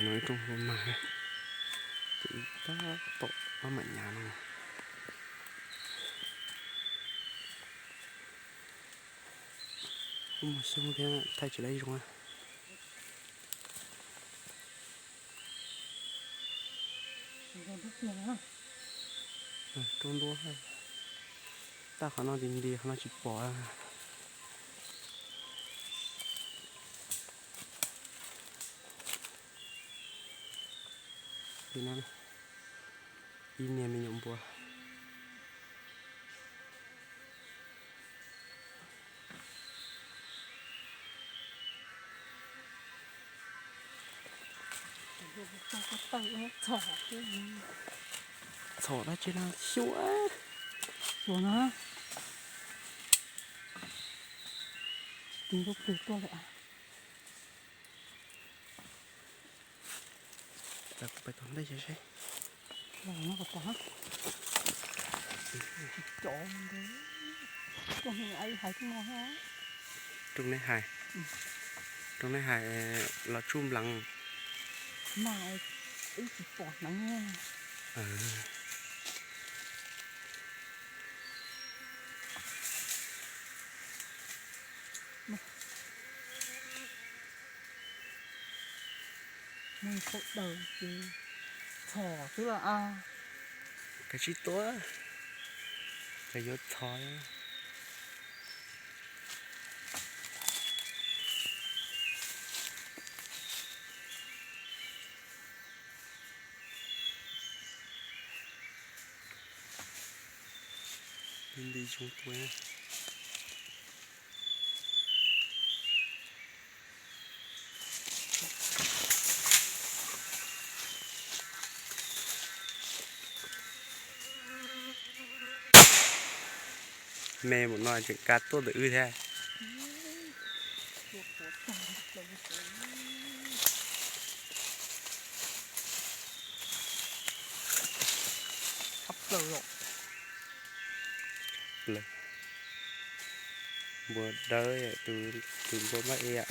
No ib rooj hlua mag, ces tab tom maj mam nyav no. Kuj muaj xyoob thiab, thaij tsis tau zoo. Roob ntuab, tab qhov no nti nti, qhov no tsis pom. Li no, ib niag me nyuam npua. Txhom dab tsi no xyuas, xyuas no. Tsis tig nkaus pw tuaj lawm. Pais tom ntej seb. Tsis cov, koj hais no. Rooj neb hais, rooj neb hais los tsuj nplees. Mas ib tsis pom hneev. Neeg sawv daws ces txhom xwb los as. Koj tsis tuaj, koj yuav txhom. Nti zoo tua. Me mus no tseem kav tuaj ntawm wb thiab. Tshaj plaws os. Npua dawb, tus npua mab e.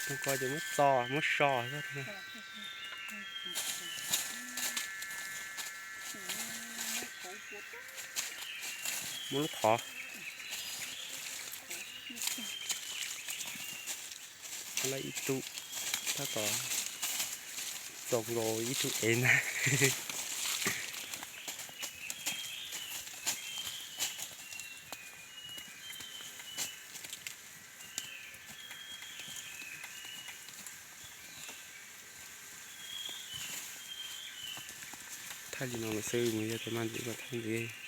Tus ko ces muab txo muab so xwb. Muab lub qhov. Lawv ib tug tab tom txaus nkaus ib tug ev ntag. Thaij li no lawm xwb, mus yog tias maj ntxiv los thaij ntxiv.